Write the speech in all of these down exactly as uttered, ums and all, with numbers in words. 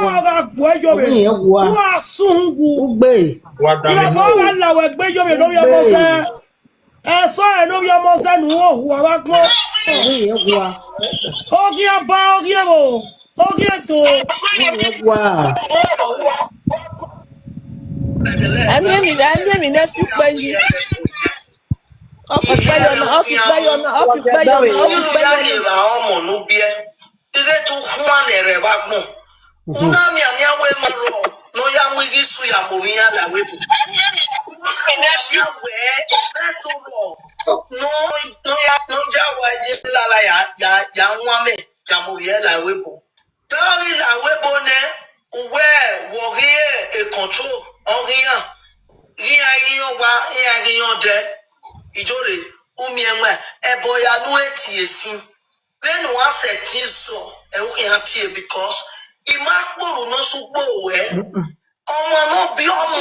Ọ gha gbuẹ yọ vbe. Ọghe irẹn wa. U gha sun wu. Ugbe. Wa da Ivba vbe ọ gha la wẹ gbe yọ vbe ne ovbi ọmọ zẹ. Ẹsọhẹ ne ovbi ọmọ zẹ ne u ho hua vbe agbọn. Ọghe irẹn wa. Oghian ba, oghian ẹvbo, oghian eto. Ọghe irẹn wa. Ẹmiẹn emwi, ẹmiẹn emwi ne fi ukpẹ yi. Ọ fi ukpẹ yọ na, ọ fi ukpẹ yọ na, ọ fi ukpẹ yọ na, ọ fi ukpẹ yọ na. Ọmọ ne u biẹ. Ighe te u khuan nẹ rẹ vbe agbọn. U na mianmian wẹ ma rrọọ ne ọ ya mu ighi isu ya mu ovbi iran la wẹ bu. U na mianmian wẹ ẹsẹ rrọọ ne ọ, ne ọ ya, ne ọ ya wa ye lala ya, ya, ya wan mẹ ya mu ovbi ẹre la wẹ bu. Te ọ ghi la wẹ bu nẹ, uwẹ wọ ghi e control, ọ ghi iran, ghi iran ghi iran ọwa, iran ghi iran ọdẹ. Ijore, u miẹn wẹ, ẹbọ ya ne u e tie sin. Vbene uwa sẹtin zọ, ẹ u khian tie, because I ma kpolo ne ọ sẹ ugbo ruẹ. Ọmwa ne ọ biẹ ọmọ,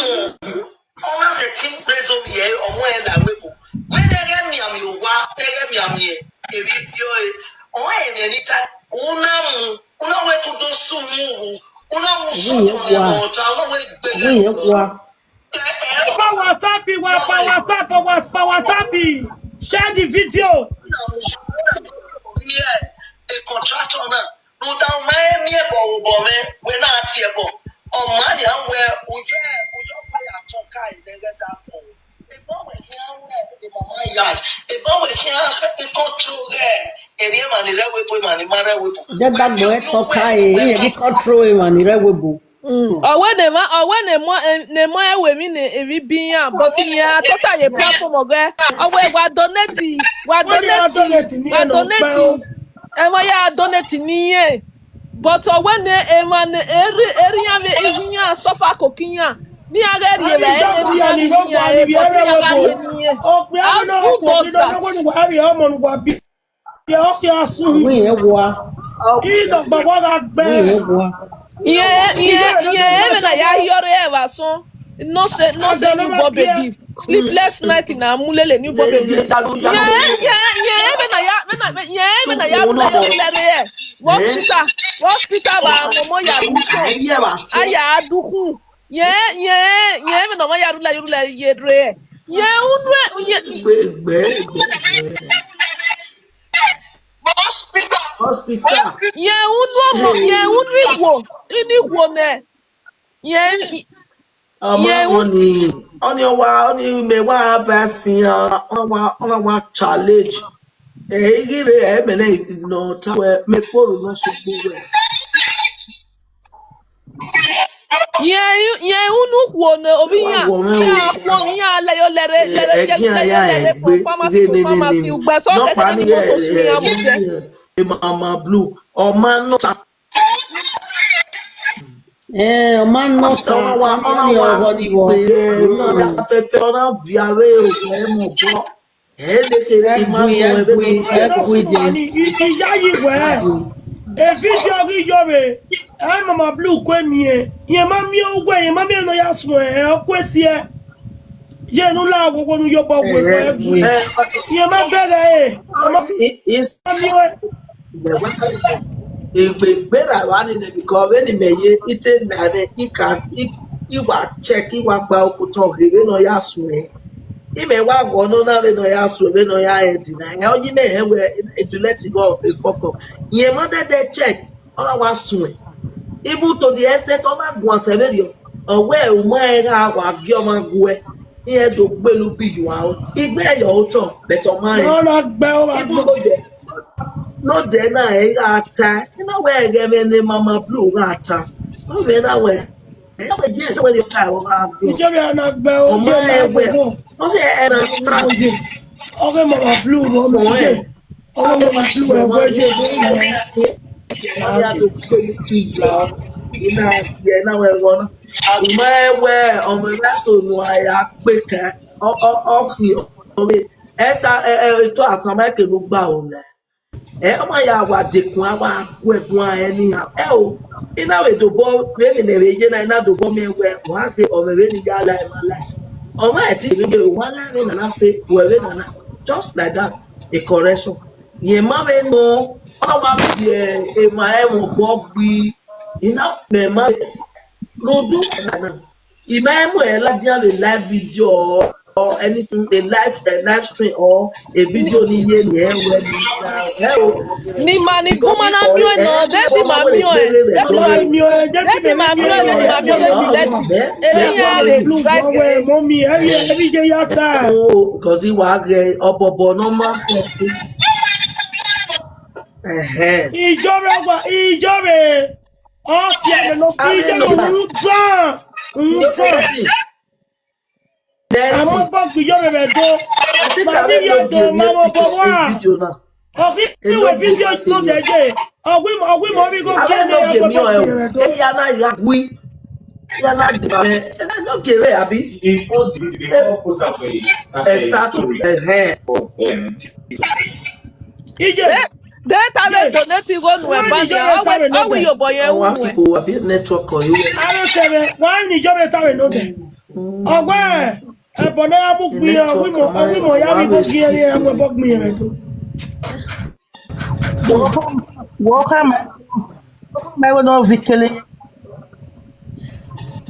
ọ na sẹtin gbe zọ vbiẹ ọmọ ẹre la webo. Wẹ ne ẹghẹ mianmian owa, ne ẹghẹ mianmian emwi biẹ ọre, ọ rẹn emwi ne I ta, u na mu, u na wẹ te u do sẹ uhunmwu, u na wu sẹ otọ ne ọ ta, u na wẹ gbe gha. Power tap, wa power tap, power, power tap. Share the video. Yeah, a contractor na. Rhunmwuda u ma he miẹn ẹbọ vbe obọ mwẹ, wẹ na tie ẹbọ. Ọ ma nian wẹ u ye, u ye ọkpa ya tọn ka ẹdẹghẹ da kpọ. Ebo wẹ khian wẹ emama ya, ebo wẹ khian ikọntrol ghẹ, erriọ emwa ni rre ẹvbo ebo, emwa ni ma rre ẹvbo ebo. Ẹdẹ da kpọ ẹre tọn ka ẹre, irẹn ghi control emwa ni rre ẹvbo ebo. Ọ wẹ ne emwa, ọ wẹ ne emọ, ne emọ ẹvbo emwi ne emwi bi iran, but ne iran tota ye platform ọghẹ, ọ wẹ wa donate, wa donate, wa donate, ẹmwẹ ya donate ne irẹn, but ọ wẹ ne emwa ne erri, erri iran vbe iran suffer koko iran, ne iran ghẹ rhie vbe ẹre, ne iran rhie iran, but ne iran gha rhie ne irẹn. How good does that? Ye ọ khian sun. Wẹ irẹn wa. Idọgba wa gha gbe. Wẹ irẹn wa. Irẹn, irẹn, irẹn ẹmwẹ na ya hiọrre ẹvbo asọn. No say, no say newborn baby. Sleepless night na mu lele newborn baby. Irẹn, irẹn, irẹn ẹmwẹ na ya, irẹn ẹmwẹ na ya rhulẹ, rhulẹ rre. Hospital, hospital wa mọmọ ya mission. A ya dukhun. Irẹn, irẹn, irẹn ẹmwẹ ne ọ ma ya rhulẹ, rhulẹ ye rre. Irẹn unu, irẹn, Egbe, egbe, egbe. Hospital. Hospital. Irẹn unu ọmọ, irẹn unu ikhuo, ini ikhuo nẹ. Irẹn, ọmọ irẹn unu. Ọni, ọni ọwa, ọni mẹ wa ba sin, ọni wa, ọni wa challenge. Ẹ i ghi rre, ẹ mẹ nẹ nọ ta wẹ, mẹ kpolo nọ sẹ ugbo wẹ. Irẹn, irẹn unu khuo ne ovbi iran, iran khuo ne iran lẹ yo lẹre, lẹre, lẹre, lẹre from pharmacy to pharmacy, ugbẹn sẹ kẹkẹ ne imoto sun iran vbe odẹ. Mama Blue, ọ ma nọ ta. Eh, ọ ma nọ ta, ọna wa, ọna wa, ọna wa, ọna fẹfẹ, ọna viọ avbe ogun ẹmwẹ obọ. Ẹ gui, ẹ gui, ẹ gui dẹ. Iyayi wẹ, e video ghi yo vbe, ẹ Mama Blue ku miẹn, irẹn ma miẹn uwẹ, irẹn ma miẹn ne ọ ya suẹn, ẹ, ọ ku esiẹ. Ye ne u la wowo ne u ye obọ wẹ, ẹ gui. Irẹn ma bẹghe ẹre, ọ ma miẹn uwẹ. Egbe gberra vba ni nẹ, because vbene imẹ ye, I te na mwẹ, I ka, I, I wa check, I wa gba okotọ ghe vbene ọ ya suẹn. Imẹ wa ghọ nọ na vbene ọ ya suẹn, vbene ọ ya rẹn dinna. Ẹ, ọ yi mẹ rẹn wẹ, e do let it go, e fuck up. Irẹn ma dẹdẹ check, ọ na wa suẹn. Even to the extent ọ na guan sẹ vberriọ, ọ wẹ u ma rẹn gha wa gie ọmwa guẹ. Irẹn do gbele ubi ye aro. I gbe ẹre ye otọ, but ọ ma rẹn. Ọ na gbe, ọ na gbe. Even though nodẹ na ẹ gha ta, I na wẹ ẹghẹ mwẹ ne Mama Blue gha ta. Nọ vbe na wẹ, ẹ na wẹ yes, wẹ ne ta ẹvbo gha gbe. Nigeria na gbe o, ọ ma ye na ẹwẹ gbe o. Ọ sẹ ẹ na ta. Ọghe Mama Blue, Mama Blue. Ọghe Mama Blue, ẹwẹ ye gbe o. Ọ ya do gbele ubi ye aro. I na ye na wẹ ẹghọ na. U ma rẹn wẹ ọmọ na so ne a ya gbe kan, ọ, ọ, ọ khian ọvbe. Ẹta, ẹ, ẹ, eto asan ma kevbe ugba o lẹ. Ẹ, ọ ma ya wa dekun, a wa gu ẹguan anyhow. Ẹ o, I na vbe dobọ, vbene mẹ vbe ye na, I na dobọ miẹn wẹ, ọ gha ghe ọmọ vbene I ya la emwa la ẹse. Ọ ma ẹtin vbe wa la vbe nana se, wẹ vbe nana. Just like that, a correction. Rẹn ma vbe nọ, ọ wa viọ emwa ẹmwẹ obọ gbe. Ina mẹ ma rhunmwuda na. I ma mu ẹre ladian vbe live video or, or anything, a live, a live stream or a video ni ye ni ẹ wẹ ni. Ẹ o. Ni ma ni gun ma na miẹn nọ, de ti ma miẹn ẹ, de ti ma miẹn ẹ, de ti ma miẹn ẹ, de ti ma miẹn ẹ, de ti let. Eni ya re, like, eh, mommy, every, every day ya ta. Oh, because he wa ghe ọbọbọ nọ ma. Ẹhẹn. Ijọba wa, ijọba. Ọ si ẹmwẹ ne ọ fi iye ne rhunmwuda, rhunmwuda. Amọ bọ gbe iye rẹ do. Ma ni vbe do, ma mọ bọ wa. Ọ ghi wẹ video so dẹdẹ. Ọ ghi, ọ ghi mọ vbe igho gie ne ya bọ gbe iye rẹ do. Eya na ya gui. Eya na di ma mẹ. Ena no gere abi. Exactly. Ẹhẹn. Iye. De ta vbe donate igho nuẹn ba nia, ọ wẹ iyobọ yẹn ru nuẹn. Aro kẹmwẹ, wa ni iye vbe ta vbe nodẹ. Ọ wẹ, ẹbọ ne a mu gbe iran, ọ wẹ imọ, ọ wẹ imọ ya vbe igho gie ne iran mu ẹbọ gbe iran do. Wo kha ma, ma wo no vi kele.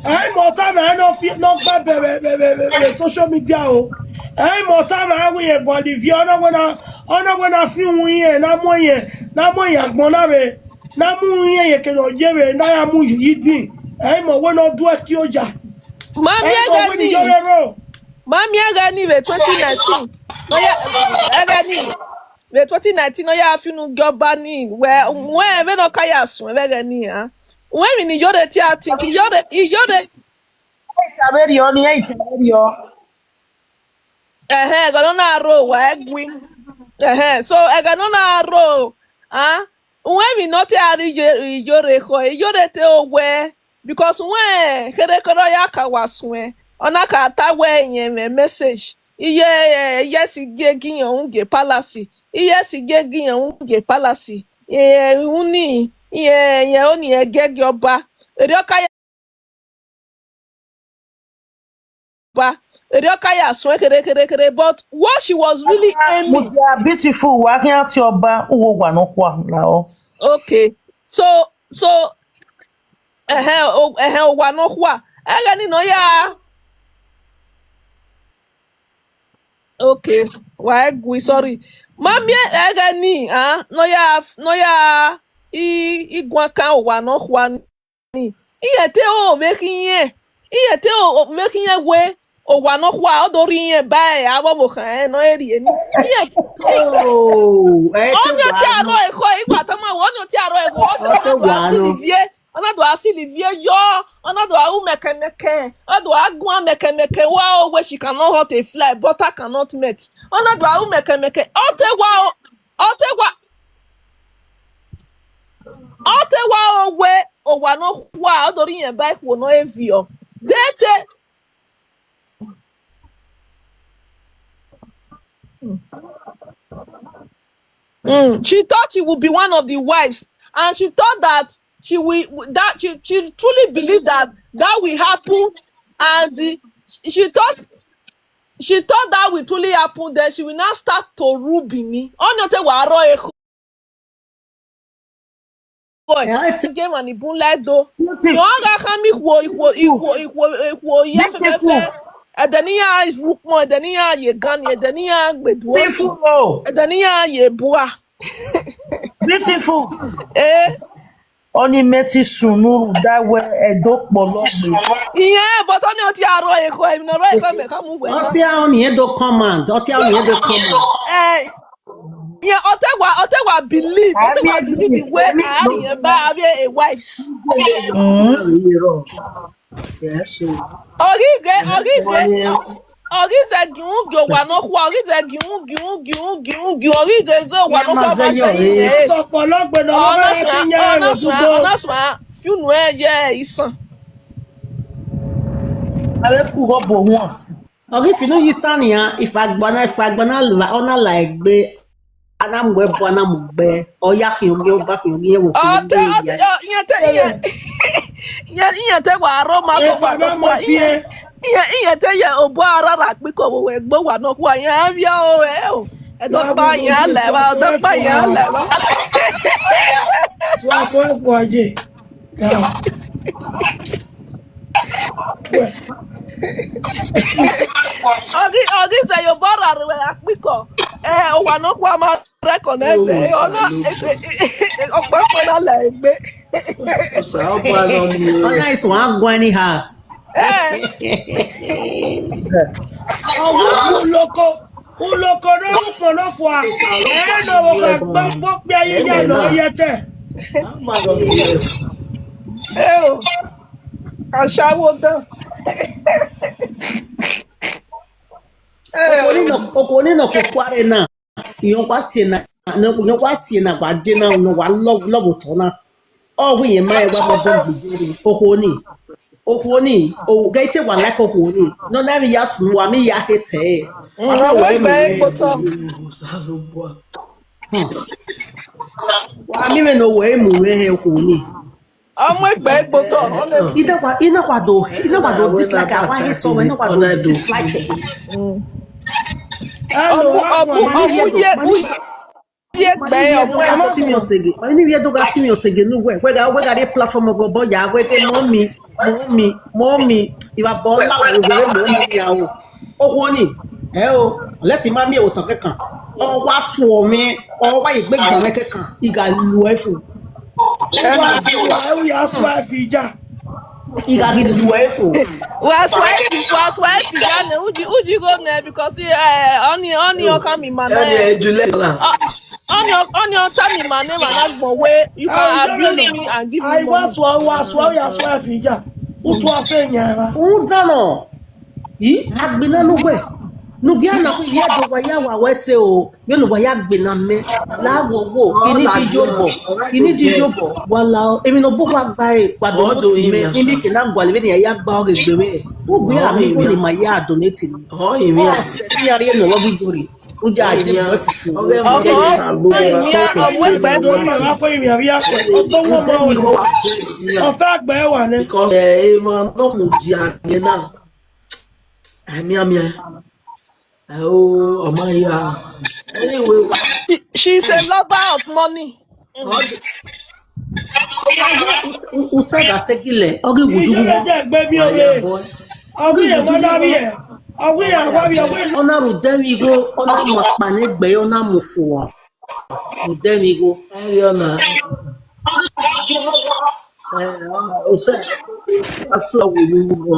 Ẹ i mọ ọta mẹ ne ọ fi, ne ọ gba bẹ vbe, vbe, vbe, vbe, vbe social media o. Ẹ i mọ ọta mẹ a wẹ iyẹn gualọ ivie, ọ na wẹ na, ọ na wẹ na fi uhunmwu irẹn, na mu irẹn, na mu irẹn agbọn na vbe, na mu irẹn yeke ne ọ ye vbe, na ya mu yi bi. Ẹ i mọ wẹ ne ọ du ẹki oya. Ma miẹn ẹghẹ ni. Ma miẹn ẹghẹ ni vbe twenty nineteen. Ma ya, ẹghẹ ni. Vbe twenty nineteen, ọ ya fi unu gie ọba ni, wẹ, wẹ vbene ọ ka ya suẹn vbe ẹghẹ ni, a. Wẹ emwi ne Iyore te a think, Iyore, Iyore. Ẹ i ta vberriọ ni, ẹ i ta vberriọ. Ẹhẹn, ẹghẹ ne ọ na rro, wa ẹ gui. Ẹhẹn, so ẹghẹ ne ọ na rro, a, wẹ emwi ne ọ te a rre Iye-, Iyore khọ, Iyore te owẹ, because wẹ kherhe kherhe ọ ya ka wa suẹn, ọ na ka ta wẹ iyẹn mwẹ message, iye, eh, iyẹsi gie gie iyẹn gie palasi, iyẹsi gie gie iyẹn gie palasi, eh, uni, eh, iyẹn oni ẹgẹgie ọba, erriọ ka ya ọba, erriọ ka ya suẹn kherhe kherhe kherhe, but what she was really aiming. Mudia beautiful, wa khian tie ọba, uwo wa nọ khua la ọ. Okay, so, so, ẹhẹn, o, ẹhẹn, owa nọ khua. Ẹghẹ ni nọ ya. Okay, wa ẹ gui, sorry. Ma miẹn ẹghẹ ni, a, nọ ya, nọ ya, i, i guan kan owa nọ khua ni. Iye te o vbe khian, iye te o vbe khian wẹ, owa nọ khua, ọ do rhie irẹn ba avbe ọvbokhan rẹn ne ọ rhie ni. Iye, oh, ẹ te ọni ọ wa tie nọ. Aro ekhọe, igba tama wẹ, ọni ọ tie aro ekhọe, ọ sẹ ọna do a sili viẹ, ọna do a sili viẹ yọ, ọna do a ru mẹkẹmẹkẹ, ọ do a guan mẹkẹmẹkẹ, wa o, where she cannot hurt a fly, butter cannot melt. Ọna do a ru mẹkẹmẹkẹ, ọ te wa o, ọ te wa, ọ te wa o wẹ, owa nọ khua, ọ do rhie irẹn ba ikhuo ne ọ rhie viọ. De te. Mm, she thought she would be one of the wives, and she thought that she will, that she, she truly believed that that will happen, and the, she thought, she thought that will truly happen. Then she will now start to rule Benin. Ọni ọ te wa rrọọ ekhọe. Boy, game and ibun lẹdo. Yọ gha khama ikhuo, ikhuo, ikhuo, ikhuo, ikhuo ya fẹfẹfẹ. Ẹdẹ ne iran ru ukpọn, ẹdẹ ne iran ye gan ni, ẹdẹ ne iran gbe duọ si, ẹdẹ ne iran ye bua. Beautiful. Eh. Ọni mẹ ti sunu rhunmwuda wẹ ẹdẹ okpọlọ gbe. Iran, but ọni ọ tie aro ekhọe, emwi ne ọ rrọọ ekhọe mẹ ka mu wẹ. Ọ tie aro ni ẹdẹ command, ọ tie aro ni ẹdẹ command. Eh, yeah, ọ te wa, ọ te wa believe, ọ te wa believe wẹ a rhie ba avbe a wives. Mm. Ọ ghi ghe, ọ ghi ghe, ọ ghi zẹ gie unu gie owa nọ khua, ọ ghi zẹ gie unu, gie unu, gie unu, gie unu, gie unu, ọ ghi ghe ghe owa nọ khua ma zẹ iyẹn. Ọtọ ọkpọlọ gbe ne ọ gha ti yan ẹre dugbo. Ọna suẹn, ọna suẹn, fi unu ẹ ye isan. Avbe ku gho bo huan. Ọ ghi fi unu ye isan nian, ifa gbọna, ifa gbọna la, ọ na la egbe. A na mu ẹbọ, a na mu gbe, ọ ya khian ogie, ọ ba khian ogie, iran wẹ ọ te, ọ te, iran te, iran, iran, iran te wa rro ma ko wa do kua, iran, iran, iran te ye obọ arara kpiko vbe wẹ gbe owa nọ khua, iran vbiẹ o, ẹ o, ẹdọkpa iran lẹ vba, ẹdọkpa iran lẹ vba. Tu asọn ẹkpo aye. Ọ ghi, ọ ghi zẹ ye obọ rra rre akpikọ. Eh, owa nọkhua ma rẹkọ nẹ zẹ, ọ na, ọkpẹkpẹ na la egbe. Ọ nice, wa guan anyhow. Eh. Ọ wu uloko, uloko ne ọ ru ukpọn nọ fua. Ẹ nọ vbe okha gbe okpia ye ya nọ yẹ tẹ. Eo, ashawo dan. Okhuo ni nọ, okhuo ni nọ koko arre na. Irẹn wa si ena, irẹn wa si ena wa je na, ne wa lọ, lọ vbe otọ na. Ọ wẹ irẹn ma rẹn wa ma bọ gbẹdẹ rre. Okhuo ni, okhuo ni, o ghe te wa like okhuo ni. Nọ na vbe ya sunu, wa mi ya hate ẹre. Wa Mm, ma wẹ ọmọ mu ẹgbẹ mwẹ. Ekpotọ. Hmm. Wa mi mwẹ ne owẹ mu mwẹ hẹ okhuo ni. Ọmọ ẹgbẹ Ekpotọ, honestly. Ina wa, ina wa do, ina wa do dislike, awa hate ọmọ, ina wa do dislike. Mm. Hello, Ọbu, wa ọbu, kọ, ma ni ọbu vie do, ye, ma ni u-, ye ma ni gbe vie do ọmọ gha ẹgbẹ. Si mi ọsege, ma ni vie do gha si mi ọsege nu wẹ, wẹ gha, wẹ gha rhie platform ọbọbọ ya, wẹ ghe mummy, mummy, mummy, iwa bọ la wẹ wẹ mummy ya o. Okhuo ni, ẹ o, unless I ma miẹn otọ kẹkan, ọ wa tuọ mwẹ, ọ wa ye egbe gban mwẹ kẹkan, I gha lu ẹre fo. Ẹ na sua, ẹ u ya sua fi ja. I gha ghi lu ẹre fo. Wa sua fi, wa sua fi ja nẹ, uji, uji gho nẹ, because, eh, ọni, ọni ọ khama ima nẹ. Ẹni ẹ ju lẹ la. Ọ, ọni, ọni ọ tama ima nẹ, ma na gbọn wẹ, you can abuse me and give me money. Ai, wa sua, wa sua, u ya sua fi ja. U tua sẹ yan ra. U dano. I, agbena ne uwẹ, ne u gia na wẹ, I ya do wa ya wa wẹ ẹse o, vbene uwa ya gbena mẹ, la wo wo, I need idiobọ, I need idiobọ, wa la o, emwi ne ọ bu uwa gba ẹre, wa donate mẹ, I mieke na gualọ vbene I ya gba ọghe egbe mwẹ, ugbia mi, gu ne ima ya donate ni. Ọ sẹ ne iran rhie ne ọ vbe ghi do rre, u ya je gbe fufu. Ọmọ, ọmọ ẹgbẹ do ma wa kpe ivbi avia kpe, ọgbọ wo ma wo. Ọ fa gbe wa nẹ. Because, eh, emwa ne ọ mudia nẹ na. Amiamia. Oh, ọ ma ya. Anyway. She, she's a lover of money. U sẹ gha sẹ gilẹ, ọ ghi wudu. Iye vbe je gbe mi ove. Ọ ghi ye wa da vbiẹ. Ọ ghi ya wa vbiẹ. Ọ na ru odẹ vbe igho, ọ na mu akpa ne egbe, ọ na mu fua. Odẹ vbe igho. Ẹ ri ọna. Ẹ, ọ sẹ, a sọ wẹ vbe igho.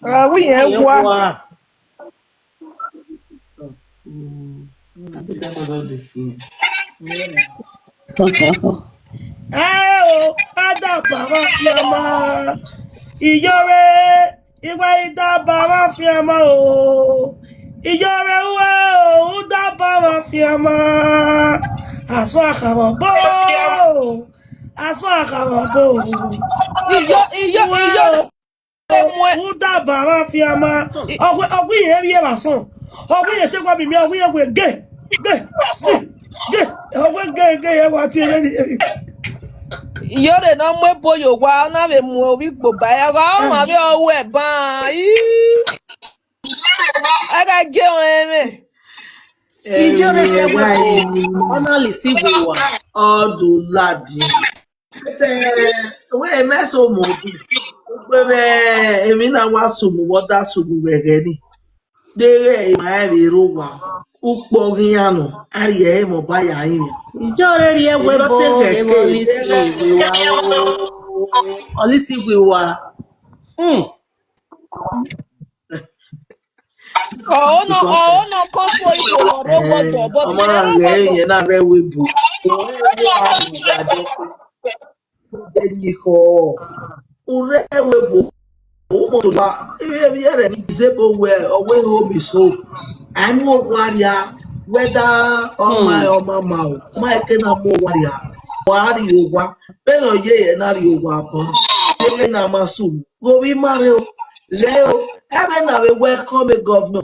Ra wẹ irẹn wa. Ẹ o, a da baba fian ma. Iyore, iwa i da baba fian ma o. Iyore uwe o, u da baba fian ma. Asọn akhavọ bo o. Asọn akhavọ bo o. Iyo, iyo, iyo. U da baba fian ma. Ọ wẹ, ọ wẹ irẹn vbiẹ vbe asọn. Ọ wẹ irẹn te wa miẹn, ọ wẹ irẹn wẹ ge, ge, ge, ge. Ọ wẹ ge, ge, irẹn wa tie irẹn ni. Iyore ne ọ mu ebo ye owa, ọ na vbe mu ovbi igbo ba ẹre, ọ gha ọmwa vbe ọ ru ẹban. Ii. A gha gie ọnrẹn mwẹ. Iyore sẹ wẹ, ọ na lisi gbe wa. Ọ do ladi. Wẹ mẹ so mu odu. Wẹ emwi na wa so mu, wọ da so mu vbe ẹghẹ ni. Deghẹ emwa ẹvbo rre owa, ukpọ ghi iran nọ, a rhie ẹre mobile ya rinmwian. Iyore rhie ẹwe bo, emwi ọlisi gbe wa o. Ọlisi gbe wa. Hmm. Ọ na, ọ na kọ fo iko ọre wọdọ, but ọmọ na ghẹ ẹyẹn na rre ẹwe bo. Ẹnikọ, u rre ẹwe bo, u mọ to ba, ivbi ẹre ni zebo wẹ, ọ wẹ home is home. A mu owa ria, whether ọ ma, ọ ma ma o, ma ke na mu owa ria, wa rri owa, vbene ọ ye ẹre na rri owa ban, vbene na ma sunu, ghe ovbi ima rre o, rre o, ẹmwẹ na vbe welcome a governor.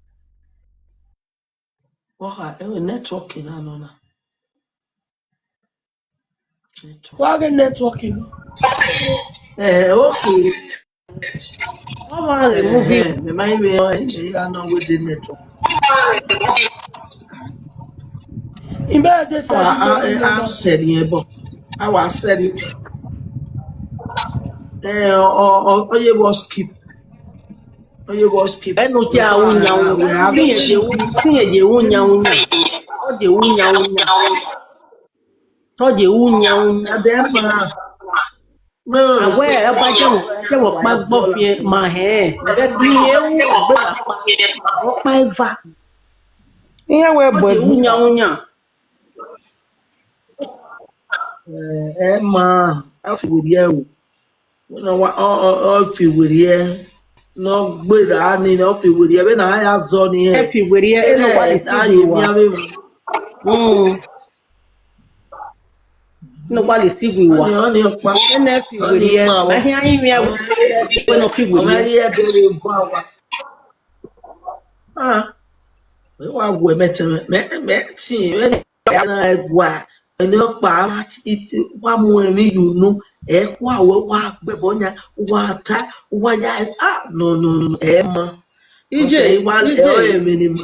Wa kha, eh, network na nọ na. Network. Wa ghe network na. Eh, okay. Ọ ma remove. Eh, eh, me ma even, eh, eh, I know with the network. Imẹ de sa. Awa, a, a, a sẹrriẹ ẹbọ. Awa sẹrriẹ. Eh, ọ, ọ, ọ, ọ ye vbọ skip. Ọ ye vbọ skip. Ẹnu tie a wu yan wu yan. Ti yẹn je wu, ti yẹn je wu yan wu yan. Ọ je wu yan wu yan. Ọ je wu yan wu yan. Ẹdẹ ma. No. Awẹ ọba jẹ wọ, jẹ wọ kpa gbọ fiẹ ma hẹn. Bẹt ni e wu ọgbe wa kpa. Ọkpa eva. Iran wẹ ọ bọ je wu yan wu yan. Eh, ẹ ma, ọ fi werriẹ o. Wẹ ne ọ wa, ọ, ọ, ọ fi werriẹ. Ne ọ gberra ni, ne ọ fi werriẹ. Vbene a ya zọ ni hẹ. Ẹ fi werriẹ, ẹ ne ọ wa le si wi wa. Mm. Ne ọ wa le si wi wa. Ọni, ọni ọkpa. Ẹ ne ẹ fi werriẹ. Ma hia yin wi ẹwu. Wẹ ne ọ fi werriẹ. Ọmọ ẹre ẹdẹ vbe ba wa. Ah, wẹ wa wẹ mẹ tẹmwẹ, mẹ, mẹ ti, mẹ ni ya na ẹgua, ẹni ọkpa, wa mu emwi ye unu, ẹ khua wẹ, wa gbẹbọ yan, wa ta, wa ya, ah, no, no, no, ẹ ma. Ije, ọsẹ wa, ije, ẹ, emwi ni ma.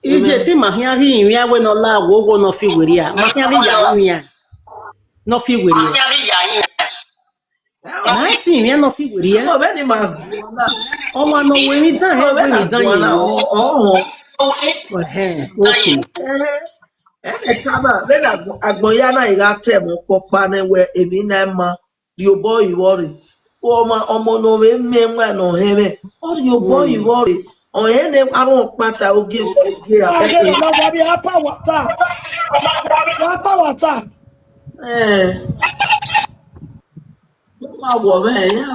Ije, ti ma khian ghi rinmwian wẹ ne ọ la wo wo ne ọ fi werriẹ, ma khian ghi ya rinmwian ne ọ fi werriẹ. Ma i ti rinmwian ne ọ fi werriẹ. Ọmọ vbene ima guan na. Ọmwa ne ọ wẹ emwi dan hẹ, ọ wẹ emwi dan ye. Ọhọ. Ẹhẹn, okay. Ẹhẹn, tama, vbene agbọn, agbọn ya na, I gha ta ẹmwẹ ọkpọkpa nẹ wẹ emwi na ma rhie obọ ivbọ rre. Ọmwa, ọmọ ne ọ vbe miẹn ẹwaẹn ne ọ hẹnmwẹ, ọ rhie obọ ivbọ rre. Ọ rẹn ne arọn kpata ogie, ogie ra. Ẹhẹn, wa vbe apa wata. Wa apa wata. Eh. Wa wọ mwẹ, ya.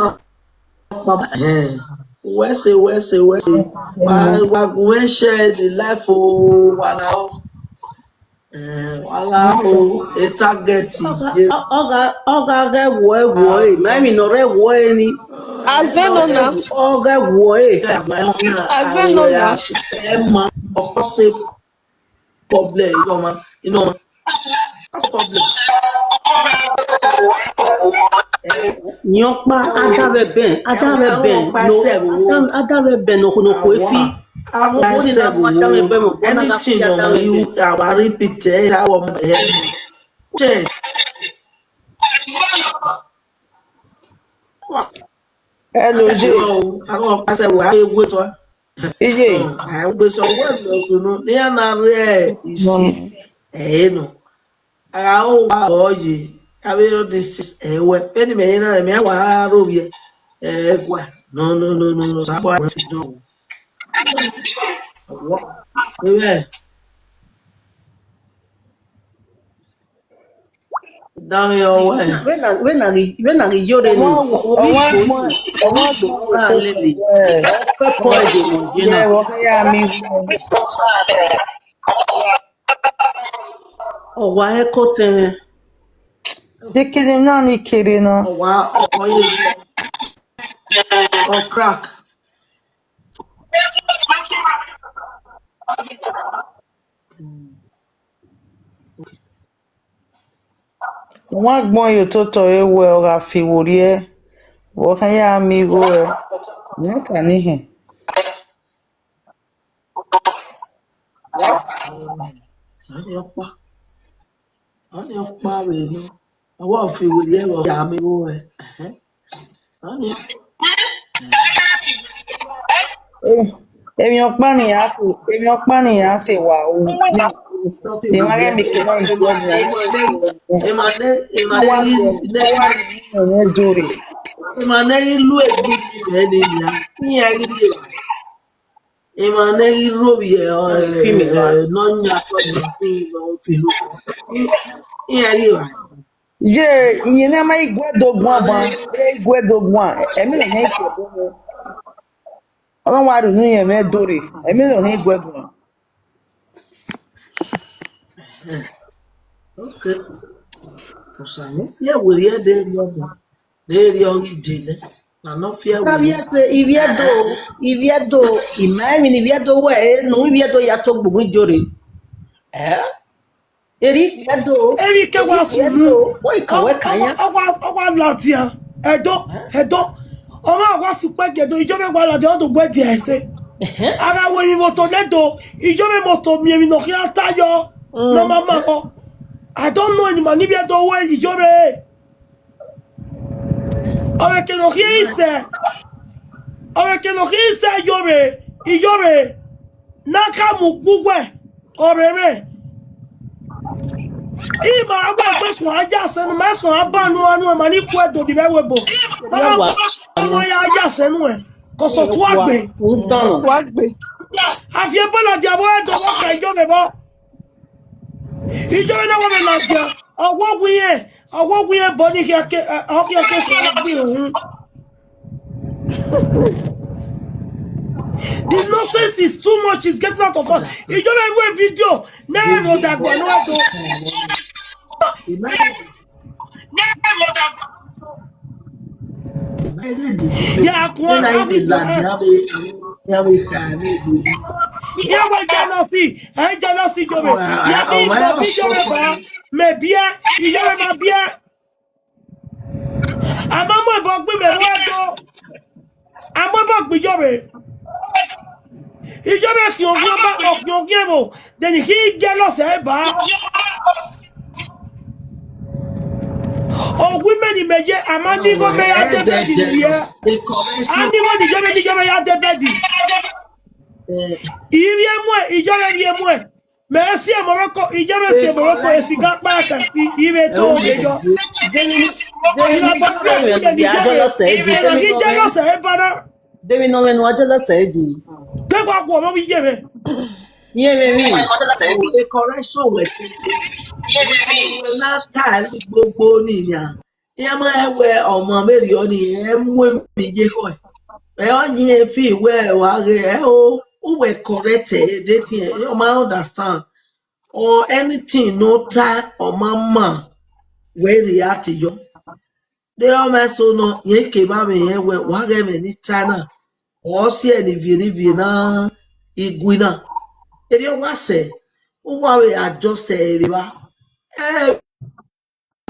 Eh. Wẹ se, wẹ se, wẹ se. Wa, wa gu mwẹ share the life o, wa la o. Eh, wa la o, e target. Ọ gha, ọ, ọ gha, ọ gha ghẹ wuẹ, wuẹ, ma emwi ne ọ rre wuẹ ni. Azẹ nọ na. Ọghe wọ e. Azẹ nọ na. Ẹ ma, ọkọ se problem, you know, ma. You know, ma. That's a problem. Yan ọkpa, a da vbe ẹbẹn, a da vbe ẹbẹn, no, a da, a da vbe ẹbẹn ne okhuo ne okhuo fi. Avọ ẹsẹ wo, anything you want, you, I will repeat it, I will, eh, change. Hello, Jay. Arọ, arọ, pastor, we are wait one. Iye. I will be so well, you know. They are not rare. You see, eh, no. Ara o wa oye. I will this is eh, we. Any me na me wa ro ye. Eh, wa. No, no, no, no, no. Sa wa we do. What? Amen. Danmwehọ wẹ. Vbene, vbene, vbene ghi yore ni, ovbi ikpo, ovbi ikpo gha lele. Pẹpẹ ẹdẹ mọ je na. Ọ wa he ko tẹmwẹ. Dekele na ni kere na. Ọ wa, ọ ye, ọ crack. Wa gbẹn ye ototọ ẹre wẹ ọ gha fi vberriọ, vbe ọ kha ya miẹn igho ẹre, ne ọ ta ne ihẹn. Ọni ọkpa, ọni ọkpa vbe nọ, ọ wa fi vberriọ vbe ọ ya miẹn igho ẹre. Ọni. Emwi ọkpa ne iran te, emwi ọkpa ne iran te wa ru, ne emwa ghẹ miẹn ekẹ na i guẹ nian. Emwa ne, emwa ne i, ne i, ne i do rre. Emwa ne i lu egbe ni mẹ ne nian, iran ghi rrie evbare. Emwa ne i ru ovbi, eh, eh, ne ọ yan otọ ni, ne ọ fi lu, iran rrie evbare. Ye, iyẹn ne a ma i guẹ do guan ban, e i guẹ do guan, ẹmwẹ ne ọ hẹn i guẹ do guan. Ọ na wa rhie unu yẹn mwẹ do rre, ẹmwẹ ne ọ hẹn i guẹ guan. Okay. Osa ne fi ẹre werriẹ de rriọ mẹ, de rriọ ghi de nẹ, na ne ọ fi ẹre werriẹ. Ka vbiẹ sẹ, Ivbiẹdo, Ivbiẹdo, I ma emwi ne Ivbiẹdo wẹ, e, ne Ivbiẹdo ya to gbugbu ijo rre. Eh? Eri Ivbiẹdo. Emwi ke wa sunu. Ivbiẹdo, wẹ ka wẹ ka ya. Ọ wa, ọ wa ladian. Ẹdo, Ẹdo. Ọ ma wa sukpẹ gie do, ijo mwẹ wa ladian, ọ do gu ẹdia ẹse. Ẹhẹn. A gha wẹ emwi vbe otọ nẹ do, ijo mwẹ moto miẹn emwi ne ọ khian ta yọ. Mm. Ne ọ ma ma vbọ. I don't know eni ma ne Ivbiẹdo wẹ ijo mwẹ. Ọvbokhan ne ọ khian isẹ, ọvbokhan ne ọ khian isẹ ijo mwẹ, ijo mwẹ, ne a ka mu gbe uwẹ, ọvbokhan mwẹ. I ma wẹ egbe suẹn a ya sẹ ne ma suẹn a ba nuẹn nuẹn ma ni ku ẹdo ni vbe ẹvbo ebo. Ma ya ya sẹ nuẹn, kọsọ tua gbe. Tua gbe. A fi ebo ladian vbe ẹdo vbe ọka ijo mwẹ vbọ. Ijo mwẹ na wa vbe ladian, ọ wa wu irẹn, ọ wa wu irẹn bọ ni khian ke, ọ khian ke sẹ gbe uhun. The nonsense is too much, is getting out of hand. Ijo mwẹ ru video, ne ẹ rhie odagba ne ọ do. Ya guan, abi guan. Ya wẹ jealousy, ẹ jealousy ijo mwẹ. Ya ni video mwẹ ba, mẹ biẹ, ijo mwẹ ma biẹ. A ma mu ẹbọ gbe mẹ vbe ẹdo. A mu ẹbọ gbe ijo mwẹ. Ijo mwẹ khian oghian ba, ọ khian oghian vbo, then he jealous ẹ ba. Ọ wu imẹ ne imẹ ye, a ma ni igho mẹ ya de bed ni ye. A ni igho ni ijo mwẹ, ni ijo mwẹ ya de bed. I rhie muẹn, ijo mwẹ rhie muẹn. Mẹ si Morocco, iye mẹ si Morocco, esi ga kpa ka si, i vbe to oge yọ. Deghẹ ne, deghẹ ne I jealous ẹ di. Emwa ghi jealous ẹ ba na. Deghẹ ne ọ mwẹ ne uwa jealous ẹ di. Te wa guọmọ vbe iye mwẹ. Iye mwẹ emwi. Correction wẹ si. Iye mwẹ emwi. Na ta gbogbo ni nia. Iran ma rẹn wẹ ọmọ vberriọ ni, ẹ mu emwi ye ekhọe. Ẹ ọ yin fi wẹ wa ghe ẹ o, uwẹ correct ẹ, de tiẹn, ọ ma understand. Or anything ne ọ ta, ọ ma ma, wẹ react yọ. De ọ mwẹ eso nọ, irẹn kevbe avbe irẹn wẹ, wa ghẹ mwẹ ne I ta na, ọ si ẹre ne ivie ne ivie na, igui na. Erriọ wa sẹ, uwa vbe adjust ẹre vbe evba. Ẹ,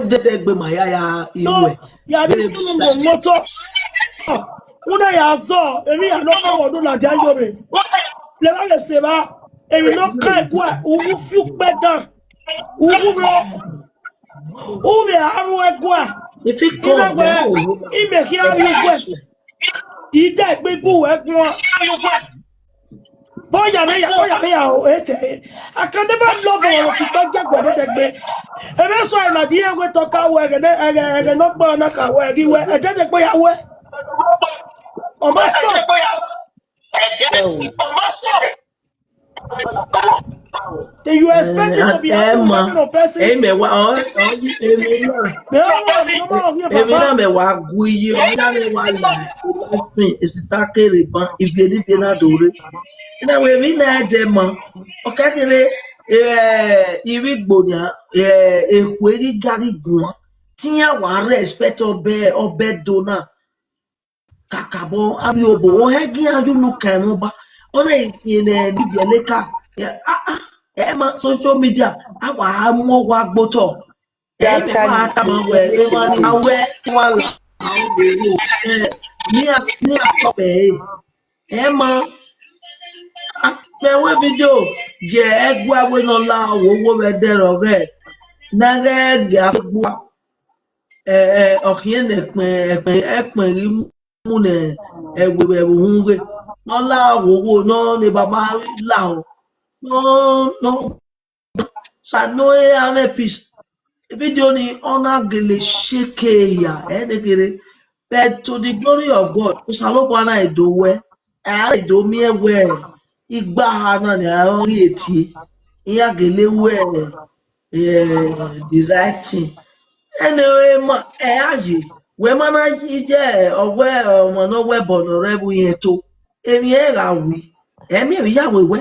dẹdẹ gbe ma ya ya iruẹ. Ya ni kunu mo moto. Una ya zọ, emwi ya nọ kọ wọ do na dia yo re. Lẹ ba vbe se ba, emwi nọ ka ẹguẹ, u wu fi ukpẹ dan. U wu ro. U vbe a ru ẹguẹ. If it Ina come, wẹ, then we will imẹ khian ri uwẹ. Ide egbe ibu wẹ guan. Bọya mẹ ya, bọya mẹ ya o, ete. I can never love ọmọ fi kpẹ jẹ gbẹdẹdẹgbe. Ẹmwẹ sọ ẹna di ẹwe tọ ka wẹ ẹghẹ ne, ẹghẹ, ẹghẹ ne ọ gbọ na ka wẹ ghi wẹ, ẹdẹdẹgbe ya wẹ. Ọ ma stop. Then you expect it to be happening with that kind of person? Emẹ wa, ọ, ọ, emẹ na. Mẹ ọ wẹ, mẹ ọ wẹ, mẹ ọ wẹ, emẹ na mẹ wa gu iye, emẹ na mẹ wa la, the last thing, esita kere ban, ivie ni ivie na do re. Ina wẹ emẹ na ẹdẹ ma, ọ kẹkẹre, eh, ivbi igbo nia, eh, ekhue ghi ga ghi guan, te iran wa respect ọbẹ, ọbẹ do na. Kakabọ, avbe obo, ọ hẹ gi iran ye unu ka ẹmwẹ ọba. Ọ na yin ne Libya leka. Ah, ah, ẹ ma social media, a wa mu owa gbe otọ. Ẹ mẹ wa tama wẹ, emwa ni ma wẹ, emwa la, a o de ru. Ẹ, ne iran, ne iran stop ẹre. Ẹ ma, a, mẹ wẹ video, ye ẹguae wẹ ne ọ la owowo vbe ẹdẹrẹ ọghẹ, ne a ghẹ gie a gbua. Ẹ, ẹ, ọ khian ne ẹkpẹn, ẹkpẹn, ẹkpẹn ghi mu ne ẹvbo vbe uhunmwu ghe. Ne ọ la owowo, ne ọ ne baba lahọ. Ne ọ, ne ọ, sa ne ọ re amwẹ peace. Video ni, ọ na gele sheke hia, ẹ ne kherhe. But to the glory of God, Osanobua na do wẹ, a do miẹn wẹ, igbaha na ni a rọnrẹn tie, iran gele wẹ, eh, the right thing. Ẹne ọre ma, ẹ a ye, wẹ ma na ye ọwẹ ọmọ ne ọ wẹ ẹbọ ne ọ rre ẹvbo irẹn to, emwi ẹre gha wi, ẹ miẹn vbe ya wẹ wẹ.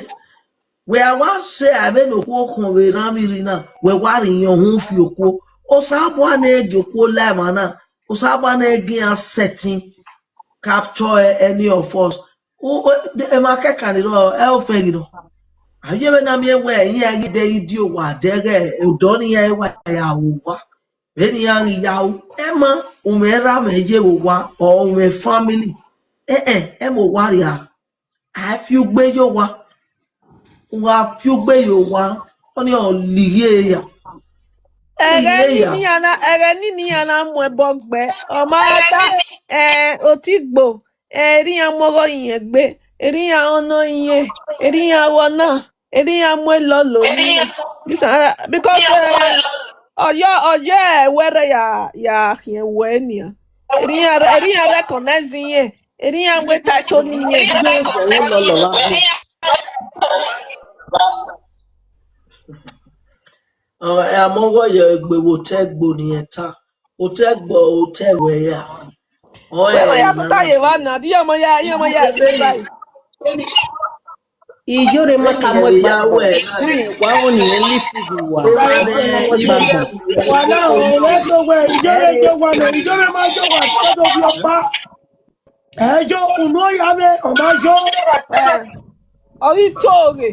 Wẹ a wa sẹ a vbene okhuo khọn vbe rran vbe irri na, wẹ wa rri iyẹn uhunmwu fi okhuo. Osanobua ne gie okhuo la emwa na, Osanobua ne gie iran sẹtin capture any of us. U, u, emwa kẹkan ni rrọọ, ẹ ofẹn ghi nọ. A ye vbe na miẹn wẹ iran ghi de yi di owa dẹghẹ odọ ne iran wa ya ru owa. Vbene iran ghi ya ru, ẹ ma, umwẹ erha mwẹ ye vbe owa, ọ umwẹ family. Ẹn, ẹn, ẹ ma owa ria. A fi ugbe ye owa. Wa fi ugbe ye owa. Ọni ọ lighe ya. Ẹghẹ ni iran na, ẹghẹ ni iran na mu ẹbọ gbe, ọ ma ta, eh, otigbo, eh, erha iran mu ọghọ iyẹn gbe, erha iran ọnọ iyẹn, erha iran aghọ na, erha iran mu elọlo iyẹn. Because, eh, ọyọ, ọyọ ẹwẹrẹ ya, ya khian wẹ nian. Erha iran, erha iran recognize iyẹn, erha iran wẹ title ni iyẹn. Jẹn, jẹn, wẹ lọlọ wa. Ọ, ẹ, a mọ ọghọ ye egbe vbe otọ ẹgbo ne irẹn ta. Otọ ẹgbo, otọ ẹwẹ ya. Ọ, wẹ, ẹ, wẹ ya na. Tota ye evba na, di iran ma ya, iran ma ya, iyore ma ka mu ẹgba, wa ho ni irẹn lisi gu wa. Wa na, ọ, wẹ so wẹ, iyore ye wa na, iyore ma ye wa, todo bi ọkpa. Ẹ yo, unu ya vbe, ọ ma yo. Eh, ọ ghi to ghe,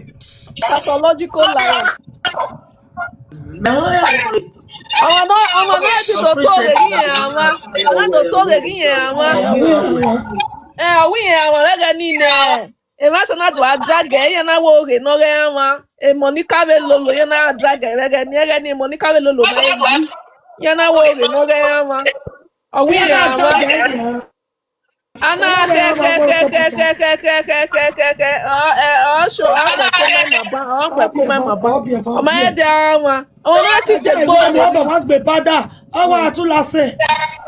pathological liar. Mẹ ho ya. Ọmwa nọ, ọmwa nọ ti do to ghe ghi rẹn amwa. Ọmwa nọ do to ghe ghi rẹn amwa. Ẹ, ọ wẹ irẹn amwa rẹgẹ ni nẹ. Emwa sẹ na do a drag ẹ, iran na wẹ oghe ne ọ ghẹ amwa. Emọ ni ka vbe lolo, iran na drag ẹ vbe ẹghẹ ni, ẹghẹ ni emọ ni ka vbe lolo ma yi. Iran na wẹ oghe ne ọ ghẹ amwa. Ọ wẹ irẹn amwa. Ana khẹ, khẹ, khẹ, khẹ, khẹ, khẹ, khẹ, ọ, ẹ, ọ, so, ọ, khẹ, kọ mẹ ma ba, ọ, khẹ, kọ mẹ ma ba. Ọ ma ẹdẹ amwa. Ọmwa na ti te gbe oghe ni. Wa gbe pada, ọ wa tu la sẹ.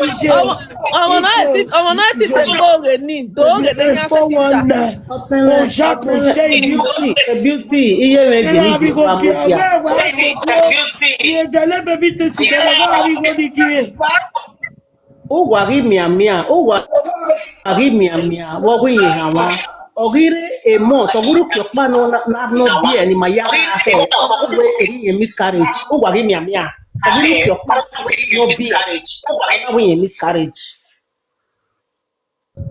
Iye. Ọmwa, ọmwa na ti, ọmwa na ti te gbe oghe ni, do oghe ne ya se kita. Oya ko je ibi. Beauty, iye mẹ bi ni bi wa mo dia. Iye dele baby tesi dele wa bi go ni gie. Uwa ghi mianmian, uwa ghi mianmian, vbe ọ ghi ye hanmwa. Ọ ghi rre a month, ọ ghi rre uki ọkpa nọ na, na, nọ biẹ ne ima ya gha hẹ, ọ ghi wẹ erha irẹn miscarriage, uwa ghi mianmian. Ọ ghi rhie uki ọkpa, no be, ọ na wẹ irẹn miscarriage.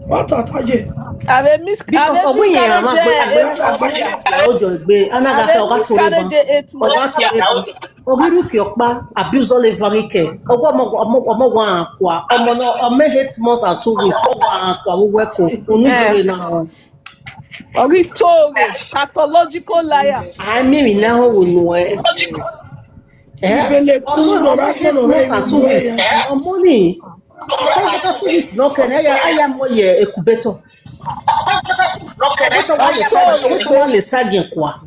Matata ye. Avbe mis- because avbe ọ wẹ irẹn miscarriage, ama gbe, eh, agbe ya ojo egbe, a na gha khe, ọ gha tore ban. Miscarriage eight months. Ọ gha tore ban. Ọ ghi rhie uki ọkpa, abuse all over ghi kẹ. Ọ gha ọmọ, ọmọ, ọmọ wa kua. Ọmọ nọ, ọmọ eight months and two weeks. Ọ wa kua, we wẹ ko. Unu, eh, dore na. Ọ ghi to ghe, pathological liar. A miẹn emwi ne a ho nuẹn. Eh? Ibele ku nọ ra kpọnọ rẹ. Ọmọ ni, ọmọ ni, two weeks nọ kẹ, a ya, a ya mu ye incubator. Incubator wa lẹ sa, incubator wa lẹ sa giẹn kua.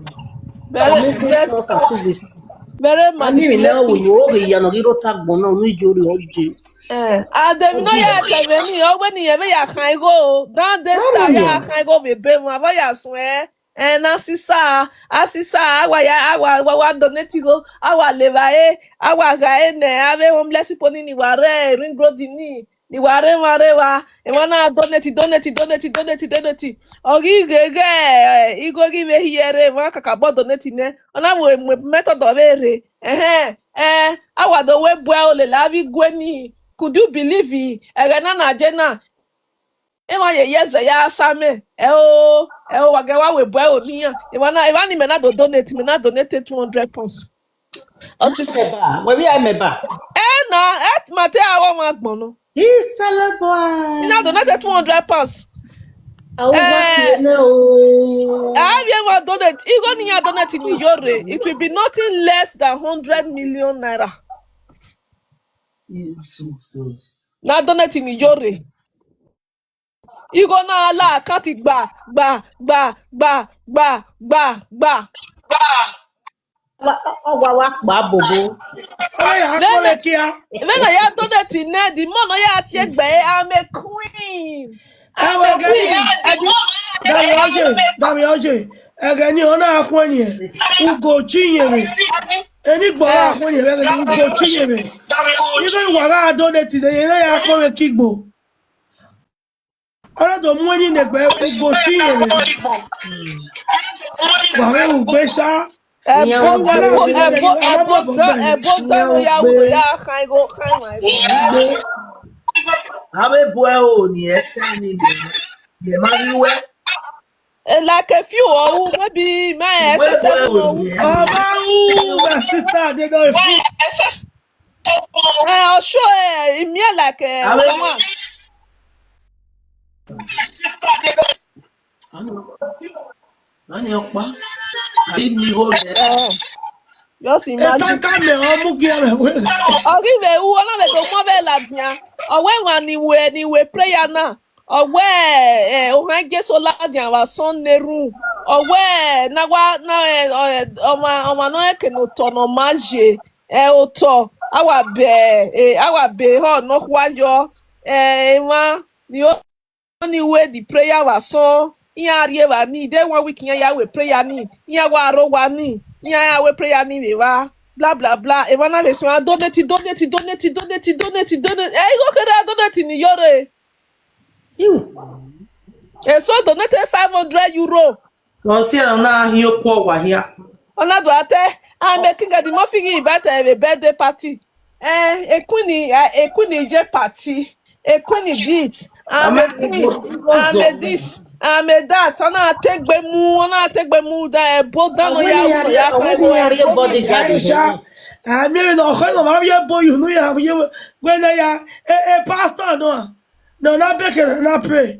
Very, ọmọ eight months and two weeks. Very manipulative. A miẹn emwi ne a ho nuẹn, ọ ghi ya nọ ghi rre ota agbọn na, unu ijo rre ọ je. Eh, ademi nọ ya tẹmẹ ni, ọ wẹ ne irẹn vbe ya khan igho, dan de star ya khan igho vbe ebe emwa, avbe ya suẹn, eh, na sisa, a sisa, a wa ya, a wa, wa, wa donate igho, a wa levba re, a wa gha re nẹ avbe homeless people ni, ni wa rre Ring Road ni, ni wa rre emwa rre evba, emwa na donate, donate, donate, donate, donate. Ọ ghi ghe ghe, eh, igho ghi vbe hiẹ rre, emwa kakabọ donate nẹ, ọ na vbe mu method ọ vbe rre, ẹhẹn. Eh, a wa do wẹ buẹ o lele avbe igue ni. Could you believe? Ẹghẹ na na je na, emwa ye ye ẹzẹ ya sa amẹ. Ẹ o, ẹ o, wa gẹ wa wẹ buẹ o nian. Emwa na, emwa ni mẹ na do donate, mẹ na donate two hundred pounds. Ọ ti mẹba, wẹ vbe a mẹba? Ẹ na, ẹ ma te a wọ ọmwa agbọn nọ. He celeb boy. I na donate two hundred pounds. Awu wa, eh, kie na o. A vbe wa donate, igho ni ya donate ni yo rre, it will be nothing less than hundred million naira. Jesus. Na donate ni yo rre. Igho na la account gba, gba, gba, gba, gba, gba, gba. Wa, ọ wa, wa kpa bobo. Ọ ya vbe akpọnmwẹ na, kia. Vbe na ya donate nẹ, the more nọ ya tie gbe, I'm a queen. Ẹ wẹ, I'm a queen. Ẹgẹ ni, Dami Oye, Dami Oye, ẹgẹ ni ọ na khuẹn niẹn, ugo chi yẹn vbe. Eni gbọ ra khuẹn niẹn vbe, ẹgẹ ni ugo chi yẹn vbe. Igho wa gha donate nẹ, yẹn na ya kpọnmwẹ ki gbo. Ọ na do mu eni ne egbe ugo chi yẹn vbe. Wa vbe ru gbe sa. Ẹbo, ẹbo, ẹbo, ẹbo, ẹbo dan ya ru ya khan igho, khan igho. Avbe bu ẹro ni ẹ ta ni, mẹ ma ghi wẹ. Eh, like a few, or who maybe my S S seven or who. Ọba ru, my sister, they don't fit. Eh, ọ sure, eh, e miẹn like, eh, one. Nani ọkpa? Ani ho nẹ. Eh, just imagine. Etanka mẹ ọ mu gie rẹ wẹ. Ọ ghi vbe ru, ọ na vbe do mu vbe ladian. Ọ wẹ emwa ni wẹ, ni wẹ prayer na. Ọ wẹ, eh, ohan Jesu ladian vbe asọn ne erhunmwu. Ọ wẹ, na wa, na, eh, ọ, eh, ọmwa, ọmwa nọ rẹn eke ne otọ ne ọ ma ye. Eh, otọ, a wa bẹ, eh, a wa bẹ ehọ nọkhua yọ. Eh, emwa ni o, ni wẹ the prayer vbe asọn, iran rrie evba ni, de one week iran ya wẹ prayer ni, iran wa rre owa ni, iran ya wẹ prayer ni vbe evba, bla, bla, bla. Emwa na vbe suẹn donate, donate, donate, donate, donate, donate. Eh, igho kherhe donate ni yo rre. Iu. Eso donate five hundred euro. Ọ si ẹre ọ na hin okuọ owa hia. Ọ na do a te, I'm a king, the more figure invite vbe birthday party. Eh, a queen, eh, a queen ye party. A queen this, I'm a queen, I'm a this, I'm a that. Ọ na te egbe mu, ọ na te egbe mu da ẹbo dan nọ ya ru ya kha ẹbo. Bodyguard. Aisha, a miẹn vbe ne ọ khẹ nọ ma vbe ebo yu nu ya vbe wẹ ne ya, e, e pastor nọ. Nọ na bẹkẹ na pray.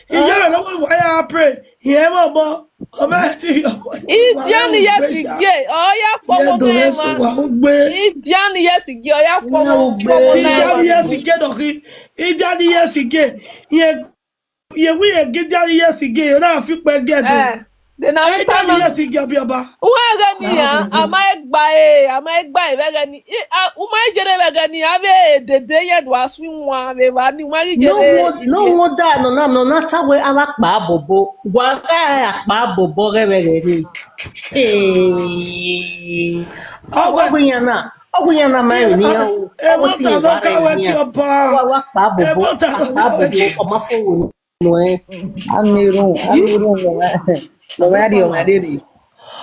Iyẹrẹ ne wa ya pray. Iẹn mọ mọ. Ọ ma ti fi ọmọ. Idia ni ye si gie, ọ ya kpọmọ na ẹmwa. Idia ni ye si gie, ọ ya kpọmọ, kpọmọ na ẹmwa. Idia ni ye si gie dọkhi. Idia ni ye si gie. Iẹn, iẹn wi ye gie idia ni ye si gie, ọ na fi kpẹ gie do. Eh. De na vbe ta na. Yes, igi ọbiọba. Uwẹ ẹghẹ ni a, a ma gba e, a ma gba e vbe ẹghẹ ni. I, a, u ma i jere vbe ẹghẹ ni, a vbe dede ye do a su iwan vbe evba ni, u ma ghi jere. No wonder nọ na, nọ na ta wẹ a wa kpa bobo. Wa gha a kpa bobo ghẹ vbe ẹghẹ ni. Hey. Ọ wẹ iyan na, ọ wẹ iyan na ma ẹ ni o. Ọ wẹ ti wa rẹ ni. Wa wa kpa bobo, kpa bobo, ọ ma fo wo. Nuẹn. Anirun, anirun, nuẹn. Nuẹn a ri ọmwa rere.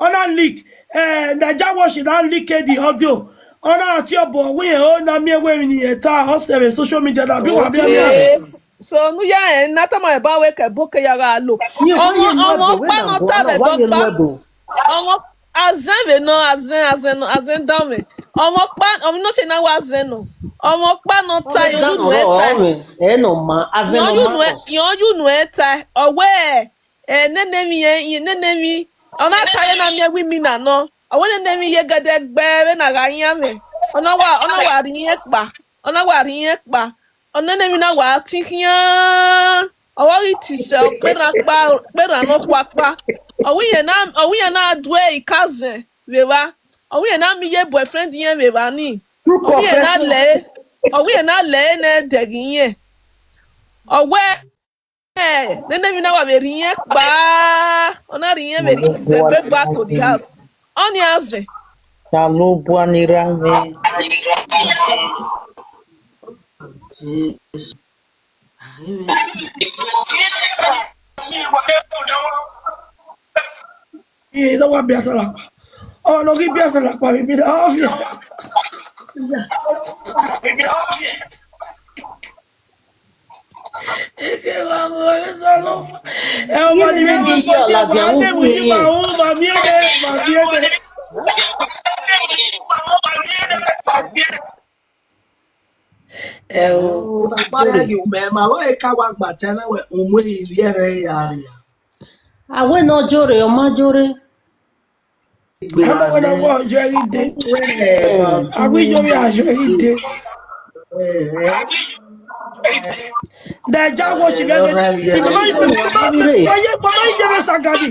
ọ na leak, eh, Naija Watch na leak the audio. Ọ na tie obọ wẹ irẹn o na miẹn wẹ emwi ne irẹn ta, ọ sẹ vbe social media na, bi wa miẹn miẹn. Okay. So, ne u ya rẹn na tama ẹban wẹ ke ẹbo ke ya gha lo. Ọmwa, ọmwa ọkpa ne ọ ta vbe ẹdẹ ọkpa. Ọmwa, azẹn vbe nọ, azẹn, azẹn nọ, azẹn danmwẹ. Ọmwa ọkpa, ọmwa ne ọ sẹ na wa azẹn nọ. Ọmwa ọkpa ne ọ ta, irẹn ọ yu unu ẹn ta. Ẹ nọ ma, azẹn nọ ma. Irẹn ọ yu unu ẹn ta, ọ wẹ, eh, nene emwi, eh, nene emwi. Ọ na ta ye na miẹn wẹ imina nọ. Ọ wẹ nene emwi ye gẹdẹgbẹ vbene a gha yan mwẹ. Ọ na wa, ọ na wa rhie irẹn kpa. Ọ na wa rhie irẹn kpa. Ọ nene emwi na wa tin khian. Ọ wa ghi tisẹ ọkperhan kpa, ọkperhan ne ọ khua kpa. Ọ wẹ irẹn na, ọ wẹ irẹn na due ikazẹn vbe evba. Ọ wẹ irẹn na miẹn iye boyfriend irẹn vbe evba ni. Ọ wẹ irẹn na lẹ, ọ wẹ irẹn na lẹ ne ẹdẹghe irẹn. Ọ wẹ, eh, nene emwi na wa vbe rhie irẹn kpa. Ọ na rhie irẹn vbe, vbe, vbe back to the house. Ọni azẹn. Ta lo bua ni ra mwẹ? Jesu. Iye ne ọ wa biẹ atalakpa. Ọ ne ọ ghi biẹ atalakpa vbe imina ọviẹn. Eke wa gho re Osanobua. Ẹ, ọmọ ni vbe ghi ye ọladian vbe uwu ye. Ma miẹn ebe, ma miẹn ebe. Ẹ o, Osanobua ya ghi mẹ, ma wẹ ka wa gba ta na wẹ, umu ivbi ẹre ya ria. A wẹ ne ọ jore, ọ ma jore. Ama wẹ na wa yọ ẹre de. A wẹ yọ vbe a yọ ẹre de. Naija Watch vbe ẹghẹ. Ima ma, ima ma, ima ma ye, ima ma ye vbe Sagani.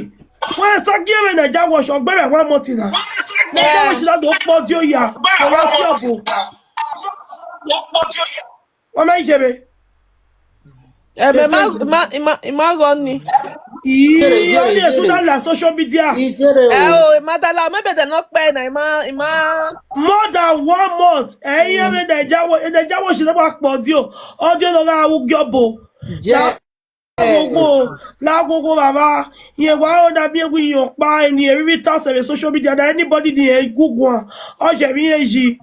Wẹ Sagani vbe Naija Watch, ọ gbe mwẹ one month na. Naija Watch na do kpọ di oya. Ọ ya fi ọbo. Wa ma ye vbe. Ẹmwẹ ma, ima, ima, ima gọ ni. Ii, ọ ni etu na la social media. Ẹ o, ima da la, maybe they not pay na, ima, ima. More than one month. Ẹ, iye vbe Naija Watch, Naija Watch na wa kpọ di o. Ọ di o no gha wu gi ọbo. Je- Na Agbogbo, la agbogbo baba, yẹn wa ro na miẹn wẹ iyan ọkpa ni erhirhi ta sẹ vbe social media na, anybody ni ẹ gu guan, ọ ye emwi iran yi.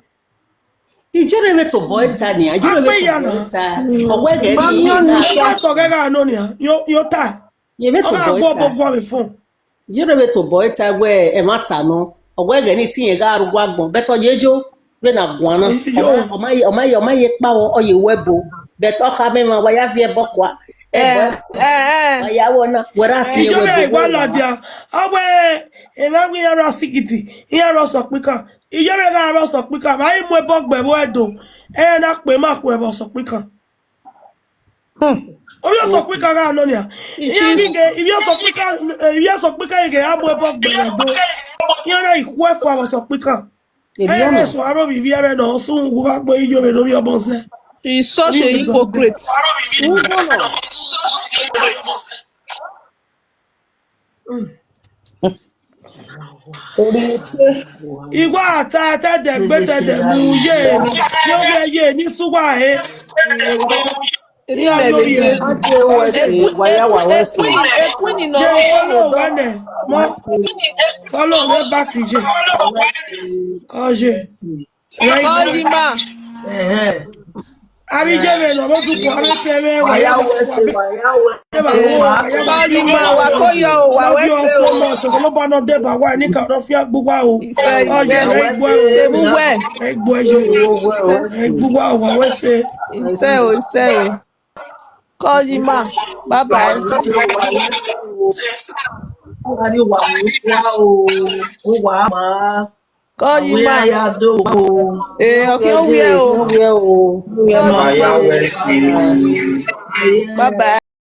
Ijere vbe tobọ ẹta nia, ijere vbe Akpe ya tobọ na. Ẹta. Ọwẹ ghẹ Ba ni miẹn ọni na. Sha. Pastor ghẹ gha nọ nia, yo, yo ta. Ye vbe Ọ gha tobọ gu ẹta. Ọbọ guan vbe phone. Ijere vbe tobọ ẹta wẹ ẹmwata nọ. Ọwẹ ghẹ ni te irẹn gha rre uwu agbọn, but ọ ye yo vbene a guan na. Yo. Ọ ma, ọ ma ye, ọ ma ye, ọ ma ye kpa vbọ, ọ ye wẹ ẹbo. But ọ kha mẹ emwa, wa ya viẹ ẹbọ kua. Ẹbọ. Eh, eh, eh. Wa ya wọ na, wẹ ra si Iyore ẹbọ, ẹgba wẹ ra. Ladia, ọ wẹ emwa wẹ iran rọ sikiti, iran rọ sọkpikan. Iyore gha rọ sọkpikan, ma i mu ẹbọ gbe vbe Ẹdo, ẹ na kpe ma khu ẹbọ sọkpikan. Hmm. Ovbi ọsọkpikan gha nọ nia. Iran ghi ghe, ivbi ọsọkpikan, eh, ivbi ọsọkpikan ghi ghe a mu ẹbọ gbe vbe Ẹdo. Iran na i khu ẹfua vbe ọsọkpikan. Ẹ na sua aro vbe ivbi ẹmwẹ nọ, sunu wu vbe agbo Iyore ne ovbi ọmọ zẹ. He's such a hypocrite. Ugbọnọ. Iwa ta te ẹdẹ gbe te ẹdẹ mu ye, yo ye ye ni suwa he. Eri mẹ vbe dee. Wa je wẹ ẹse, wa ya wa wẹ ẹse. Queen, queen nọ ye follow wẹ nẹ, mọ follow wẹ back ye. Kọ ye. Kọ yi ma. Avbe iye vbe nọ vbe odugbo, avbe etẹn mwẹ, wa ya wẹ ẹse, wa ya wẹ ẹse. Kọ yi ma, wa ko yọ o, wa wẹ ẹse o. Ọsọmọ, ọsọmọ ba nọ deba wa ni ka rọ fian gbe uwa o. Ọ ye, ẹ i gbuẹ o. Ẹ i gbuẹ ye. Ẹ i gbe uwa o, wa wẹ ẹse. Isẹ o, isẹ o. Kọ yi ma. Bye bye. Kọ yi ma. Ee, ọ khian wiẹ o. Bye bye.